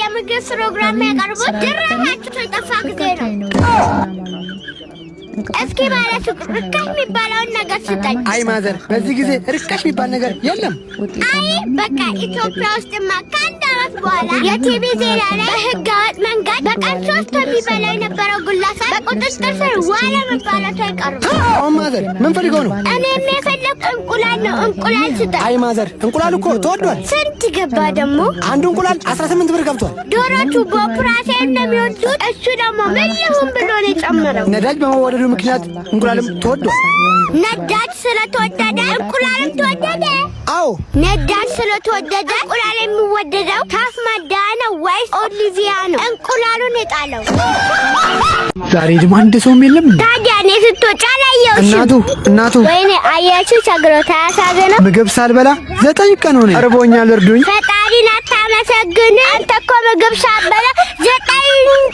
የምግብ ፕሮግራም ያቀርቡት ድራሻቸው የጠፋ ጊዜ ነው። እስኪ ባለ ሱቅ ርካሽ የሚባለውን ነገር ስጠኝ። አይ mother፣ በዚህ ጊዜ ርካሽ የሚባል ነገር የለም። አይ በቃ ኢትዮጵያ ውስጥማ ከአንድ ዓመት በኋላ የቲቪ ዜና ላይ በህገወጥ መንገድ በቀን ሶስት የሚበላ የነበረው ግለሰብ በቁጥጥር ስር ዋለ መባለቱ አይቀርም። አሁን mother ምን ፈልገው ነው? እኔም የፈለኩት እንቁላል ነው። እንቁላል ስጠኝ። አይ mother፣ እንቁላል እኮ ተወዷል። ስንት ገባ ደግሞ? አንዱ እንቁላል 18 ብር ገብቷል። ዶሮቹ በኦፕራሲዮን ነው የሚወልዱት። እሱ ደግሞ ምን ልሁን ብሎ ነው የጨመረው። ነዳጅ በመወደዱ ምክንያት እንቁላልም ተወዷል። ነዳጅ ስለተወደደ እንቁላልም ተወደደ። አዎ። ነዳጅ ስለተወደደ እንቁላል የሚወደደው ታፍ ማዳ ነው ወይስ ኦሊቪያ ነው? እንቁላሉን የጣለው። ዛሬ ደግሞ አንድ ሰውም የለም። ታዲያ እኔ ስትወጪ አላየሁሽም። እናቱ እናቱ። ወይኔ አያችሁ፣ ቸግሮት አያሳዝንም። ምግብ ሳልበላ 9 ቀን ሆነ። እርቦኛል፣ እርዱኝ። ፈጣሪን አታመሰግን? አንተ እኮ ምግብ ሳትበላ 9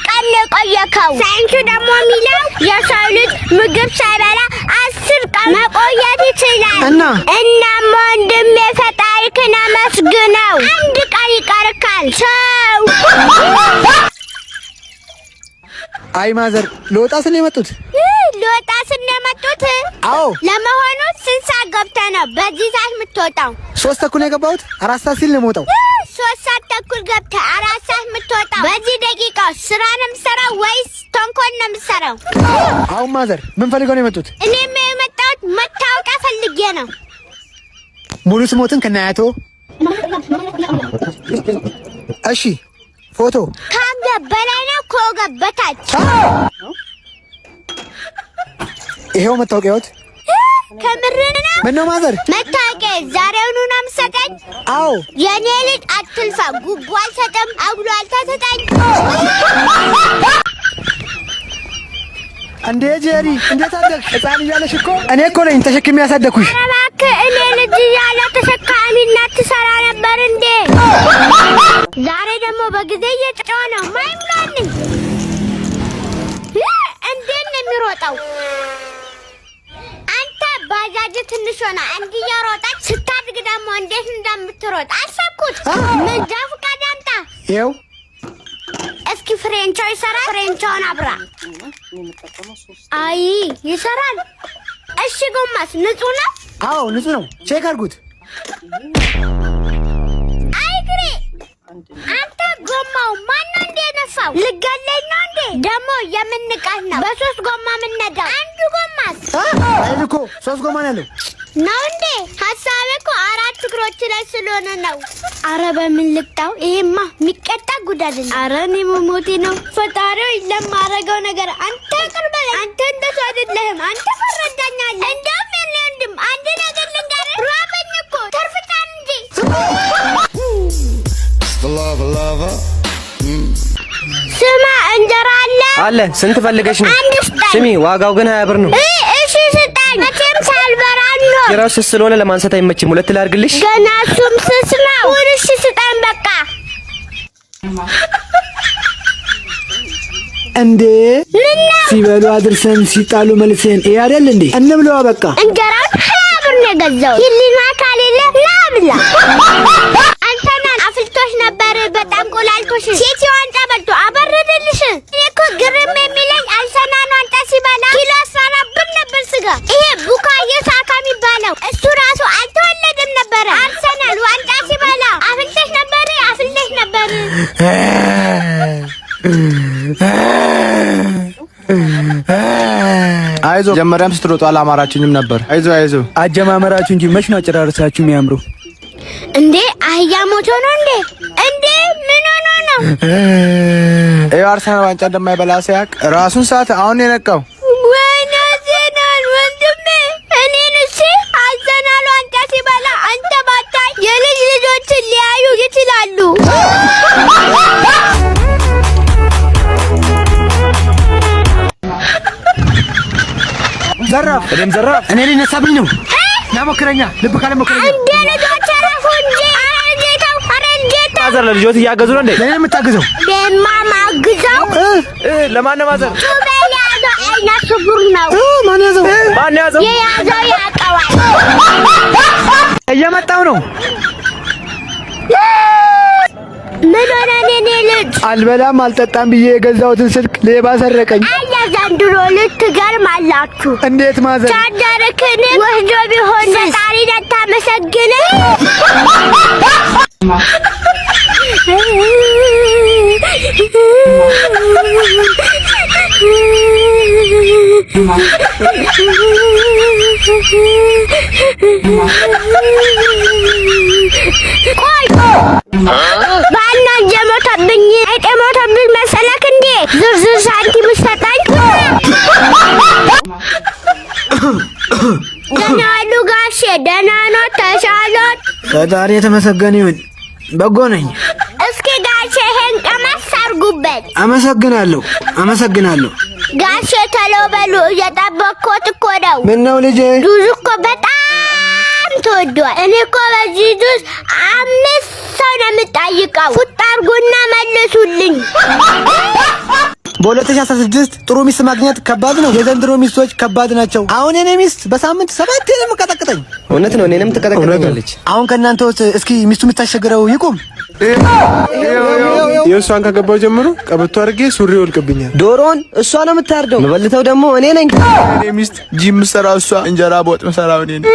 ቀን ነው የቆየከው። ሳይንሱ ደግሞ የሚለው የሰው ልጅ ምግብ ሳይበላ 10 ቀን መቆየት ይችላል። እና? እናም ወንድሜ ፈጣሪክን አመስግነው። አንድ ቀን ይቀርካል። ቻው። አይ mother፣ ልወጣ ስል ነው የመጡት። ልወጣ ስል ነው የመጡት? አዎ። ለመሆኑ ስንት ሰዓት ገብተህ ነው በዚህ ሰዓት የምትወጣው? 3:30 ነው የገባሁት። 4 ሰዓት ሲል ነው የምወጣው። 3 ሰዓት ተኩል ገብተህ 4 ሰዓት የምትወጣው በዚህ ደቂቃ ስራ ነው የምትሰራው ወይስ ተንኮል ነው የምትሰራው? አሁን mother ምን ፈልገው ነው የመጡት? እኔም የመጣሁት መታወቂያ ፈልጌ ነው። ሙሉ ስሞትን ከነአያቶ። እሺ፣ ፎቶ። ከአንገት በላይ ነው ከወገብ በታች? ይሄው መታወቂያዎት። ከምር ነው? ምን ነው mother? መታወቂያ ዛሬውኑ ነው የምትሰጠኝ? አዎ። የኔ ልጅ አትልፋ፣ ጉቦ አልሰጥም፣ አጉላልታ ስጠኝ። እንዴ ጄሪ፣ እንዴት አደግሽ? ህፃን እያለሽ እኮ እኔ እኮ ነኝ ተሸክሜ ያሳደግኩሽ። ኧረ እባክህ፣ እኔ ልጅ እያለሁ ተሸካሚነት ትሰራ ነበር እንዴ? ዛሬ ደግሞ በጊዜ እየጮኸ ነው። ማይምላንኝ እንዴት ነው የሚሮጠው? አንተ ባጃጅ ትንሽ ሆና እንዲህ እየሮጠች ስታድግ ደግሞ እንዴት እንደምትሮጥ አሰብኩት። መንጃ ፈቃድ አምጣ። ይኸው። እስኪ ፍሬንቻው ይሰራል? ፍሬንቻውን አብራ። አይ ይሰራል። እሺ ጎማስ ንጹህ ነው? አዎ ንጹህ ነው። Check አድርጉት። አይ ግሬ፣ አንተ ጎማው ማነው እንዴ ነፋው? ልገለኝ ነው እንዴ? ደግሞ የምንቃት ነው በሶስት ጎማ የምነዳው። አንዱ ጎማስ? አይል እኮ ሶስት ጎማ ነው ያለው። ነው እንዴ? ሀሳቤ እኮ አራት እግሮች ላይ ስለሆነ ነው። አረ በምን ልቅጣው? ይሄማ የሚቀጣ ጉድ አይደለም። አረ እኔ መሞቴ ነው። ፈጣሪው ለማረገው ነገር አንተ ይቅር በለኝ። አንተ እንደሱ አይደለህም። አንተ ትረዳኛለህ። እንደውም የኔ ወንድም አንድ ነገር ልንገርህ፣ ራበኝ እኮ ተርፍታን እንጂ። The lover, lover. ስማ፣ እንጀራ አለ? አለ። ስንት ፈልገሽ ነው? አንድ ስጠኝ። ስሚ፣ ዋጋው ግን 20 ብር ነው። እሺ ስጠኝ። መቼም ሳልበላ ነው። እንጀራው ስስ ስለሆነ ለማንሳት አይመችም። ሁለት ላድርግልሽ? ገና እሱም ስስ ነው። እሺ ስጠኝ በቃ። እንዴ! ምን ነው? ሲበሉ አድርሰን ሲጣሉ መልሰን። ይሄ አይደል እንዴ? እንብለዋ በቃ። እንጀራውን 20 ብር ነው የገዛው። ህሊና ካሌለ ና ብላ። አንተናን አፍልቶሽ ነበር። በጣም ቆላልቶሽ ሴት ዋንጫ በልቶ አበረደልሽ። እኔ እኮ ግርም የሚለኝ አርሰናል ዋንጫ ሲበላ ኪሎ 14 ብር ነበር ስጋ። ይሄ ቡካዮ ሳካ የሚባለው እሱ ራሱ አልተወለደም ነበረ። አርሰናል ዋንጫ ሲበላ አፍልተሽ ነበር፣ አፍልተሽ ነበር። አይዞ፣ መጀመሪያም ስትሮጡ አላማራችኝም ነበር። አይዞ አይዞ። አጀማመራችሁ እንጂ መች ነው አጨራረሳችሁ የሚያምሩ? እንዴ አህያ ሞቶ ነው እንዴ? እንዴ ምን ሆኖ ነው? ይኸው አርሰናል ዋንጫ እንደማይበላ ሲያውቅ ራሱን ሰዓት አሁን የነቃው። ወይኔ አርሰናል ወንድሜ፣ እኔን እሺ አርሰናል ዋንጫ ሲበላ አንተ ባታይ የልጅ ልጆችን ሊያዩ ይችላሉ። ዘራፍ! እኔም ዘራፍ። እኔ ሊነሳብኝ ነው። ና ሞክረኛ፣ ልብ ካለ ሞክረኛ። እንዴ ልጆች ረፉ እንጂ! ኧረ ልጄ ተው! ኧረ ልጄ ተው! Mother፣ ለልጆት እያገዙ ነው እንዴ? ለእኔ የምታግዘው? ለማማ አግዘው። ለማን ነው mother? ጩቤ የያዘው አይነ ስውር ነው። ማን ያዘው? ማን ያዘው? የያዘው ያውቀዋል። እየመጣው ነው። ምን ሆነ የኔ ልጅ? አልበላም አልጠጣም ብዬ የገዛሁትን ስልክ ሌባ ሰረቀኝ። አያ ዘንድሮ ልትገርማላችሁ። እንዴት ማዘር? ቻርጀርክን ወስዶ ቢሆን ፈጣሪን አታመሰግንም? ቆይ፣ ባልና የሞተብኝ አይጥ የሞተብኝ መሰለክ እንዴ? ዝርዝር ሳንቲም ሰጠኝ። ደህና ዋሉ ጋሼ፣ ደህና ኖት? ተሻሎት? ፈጣሪ የተመሰገነ ይሁን፣ በጎ ነኝ። እስኪ ጋሼ ይሄን ቀመስ አድርጉበት። አመሰግናለሁ፣ አመሰግናለሁ። ጋሼ ተሎ በሉ፣ እየጠበቅኩት እኮ ነው። ምን ነው ልጄ? ጁዝ እኮ በጣም ተወዷል። እኔ እኮ በዚህ ጁዝ አምስት ሰው ነው የምጠይቀው። ፉጥ አድርጉና መልሱልኝ። በ2016 ጥሩ ሚስት ማግኘት ከባድ ነው። የዘንድሮ ሚስቶች ከባድ ናቸው። አሁን የኔ ሚስት በሳምንት 7 ነው የምቀጠቅጠኝ። እውነት ነው። እኔንም ትቀጠቅጠኛለች። አሁን ከእናንተ ውስጥ እስኪ ሚስቱ የምታስቸግረው ይቁም። የእሷን ካገባው ጀምሮ ቀበቶ አድርጌ ሱሪ ወልቅብኛል። ዶሮን እሷ ነው የምታርደው፣ የምበልተው ደግሞ እኔ ነኝ። እኔ ሚስት ጂም ምሰራው እሷ፣ እንጀራ በወጥ ምሰራው እኔ ነኝ።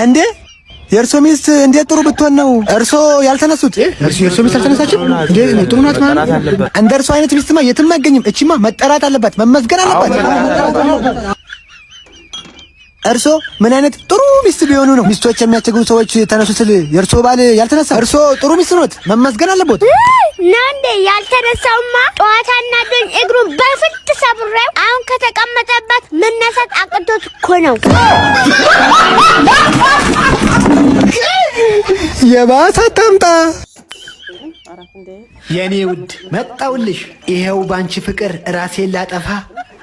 እንዴ የእርሶ ሚስት እንዴት ጥሩ ብትሆን ነው እርሶ ያልተነሱት? የእርሶ ሚስት አልተነሳችም? እንዴ ጥሩ ናት ማለት ነው። እንደ እርሶ አይነት ሚስትማ የትም አይገኝም። እቺማ መጠራት አለባት፣ መመስገን አለባት። እርሶ ምን አይነት ጥሩ ሚስት ቢሆኑ ነው ሚስቶች የሚያስቸግሩ ሰዎች ተነሱ ስል የእርሶ ባል ያልተነሳ? እርሶ ጥሩ ሚስት ኖት፣ መመስገን አለቦት። ነው እንዴ? ያልተነሳውማ ጠዋት አናዶኝ እግሩን በፍጥ ሰብሬው አሁን ከተቀመጠበት መነሳት አቅቶት እኮ ነው። የባሰ አታምጣ። የኔ ውድ መጣውልሽ። ይሄው ባንቺ ፍቅር ራሴን ላጠፋ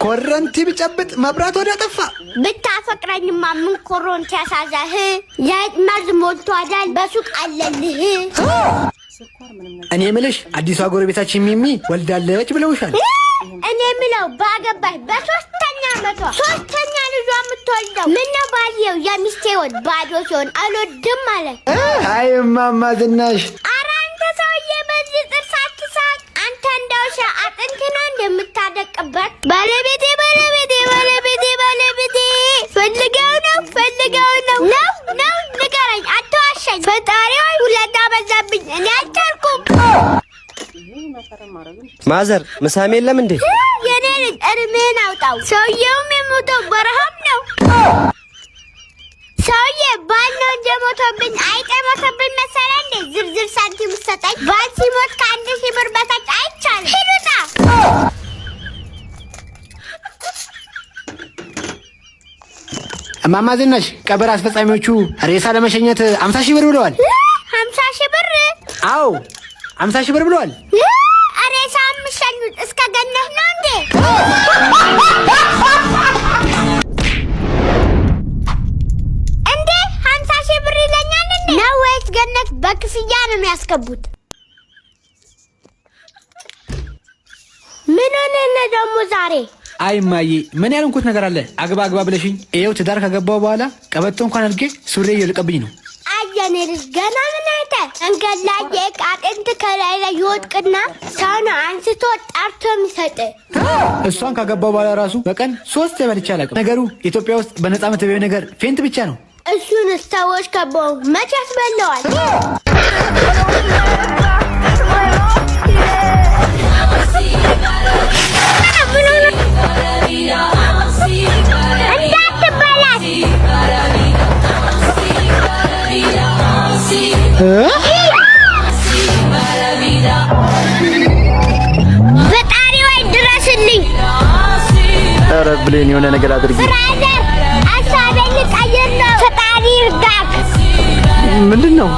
ኮረንቲ ብጨብጥ መብራት ወዲያ ጠፋ። ብታፈቅረኝማ ምን ኮሮንቲ ያሳዛህ? የአይጥ መርዝ ሞልቷል፣ በሱቅ አለልህ። እኔ ምልሽ አዲሷ ጎረቤታችን ሚሚ ወልዳለች ብለውሻል። እኔ ምለው ባገባሽ በሶስተኛ ዓመቷ ሶስተኛ ልጇ የምትወልደው ምነው ባልየው የሚስቴ ወድ ባዶ ሲሆን አልወድም ማለት። አይ እማማ ዝናሽ፣ ኧረ አንተ ሰውዬ በዚህ ጥርስ አትሳቅ። አንተ እንደ ውሻ አጥንት ነው እንደምታደቅበት። ባለቤቴ ባለቤቴ ባለቤቴ ባለቤቴ ፈልገው ነው ፈልገው ነው ነው ነው ንገረኝ፣ አትዋሸኝ። ፈጣሪ ሆይ ሁለት አበዛብኝ፣ እኔ አልቻልኩም። ማዘር ምሳም የለም እንዴ? የኔ ልጅ እርምህን አውጣው። ሰውየውም የሞተው በረሃብ ነው። ሰውዬ ባል ነው እንጂ የሞተብኝ አይጥ የሞተብኝ መሰለህ እንዴ? ዝርዝር ሳንቲም ሰጠኝ። ባል ሲሞት ከ1000 ብር በታች አይቻልም። ሂዱታ። እማማ ዝናሽ ቀብር አስፈጻሚዎቹ ሬሳ ለመሸኘት 50 ሺህ ብር ብለዋል። 50 ሺህ ብር? አዎ 50 ሺህ ብር ብለዋል። ሬሳ የምሸኙት እስከ ገነት ነው እንዴ? እንዴ 50 ሺህ ብር ይለኛል እንዴ? ነው ወይስ ገነት በክፍያ ነው የሚያስገቡት? ምን ሆነህ ነው ደግሞ ዛሬ? አይ እማዬ፣ ምን ያልንኩት ነገር አለ? አግባ አግባ ብለሽኝ ይኸው ትዳር ካገባው በኋላ ቀበቶ እንኳን አድርጌ ሱሬ እየወለቀብኝ ነው። አይ የኔ ልጅ ገና ምን አይተህ? መንገድ ላይ የዕቃ አጥንት ከላይ ላይ ይወድቅና ሰው ነው አንስቶ ጠርቶ የሚሰጥ። እሷን ካገባው በኋላ ራሱ በቀን 3 በልቼ አላውቅም። ነገሩ ኢትዮጵያ ውስጥ በነፃ የምትበይው ነገር faint ብቻ ነው። እሱን ሰዎች ከበው መቼ ያስበላዋል? እንዳትበላሽ። ፈጣሪ ወይ ድረስልኝ። ኧረ ብሌን የሆነ ነገር አድርጊ። Brother ሀሳቤን ልቀይር ነው። ፈጣሪ ይርዳክ። ምንድን ነው?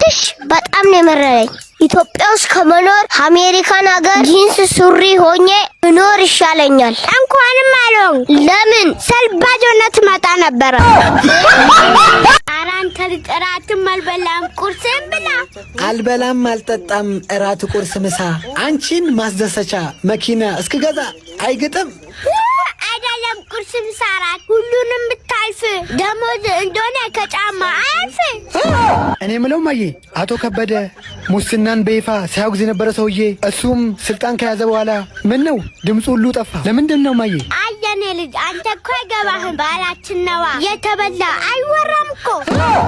ትሽ በጣም ነው የመረረኝ። ኢትዮጵያ ውስጥ ከመኖር አሜሪካን ሀገር ጂንስ ሱሪ ሆኜ ብኖር ይሻለኛል። እንኳንም አልሆን። ለምን ሰልባጅ ሆነህ ትመጣ ነበረ። ኧረ አንተ ልጅ እራትም አልበላም ቁርስህን ብላ። አልበላም አልጠጣም፣ እራት፣ ቁርስ፣ ምሳ አንቺን ማስደሰቻ መኪና እስክገዛ አይግጥም። አይደለም ቁርስ፣ ምሳ፣ እራት ሁሉንም ብታልፍ ደሞዝ እንደሆነ ከጫማ አያልፍ። እኔ ምለው ማዬ፣ አቶ ከበደ ሙስናን በይፋ ሲያወግዝ የነበረ ሰውዬ እሱም ስልጣን ከያዘ በኋላ ምን ነው ድምፁ ሁሉ ጠፋ? ለምንድን ነው ማዬ? አይ የኔ ልጅ አንተ እኮ አይገባህም። ባላችን ነዋ የተበላ አይወራም እኮ።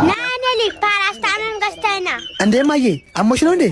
ና የኔ ልጅ ፓራስታምን ገዝተህ ና። እንዴ ማዬ፣ አሞሽ ነው እንዴ?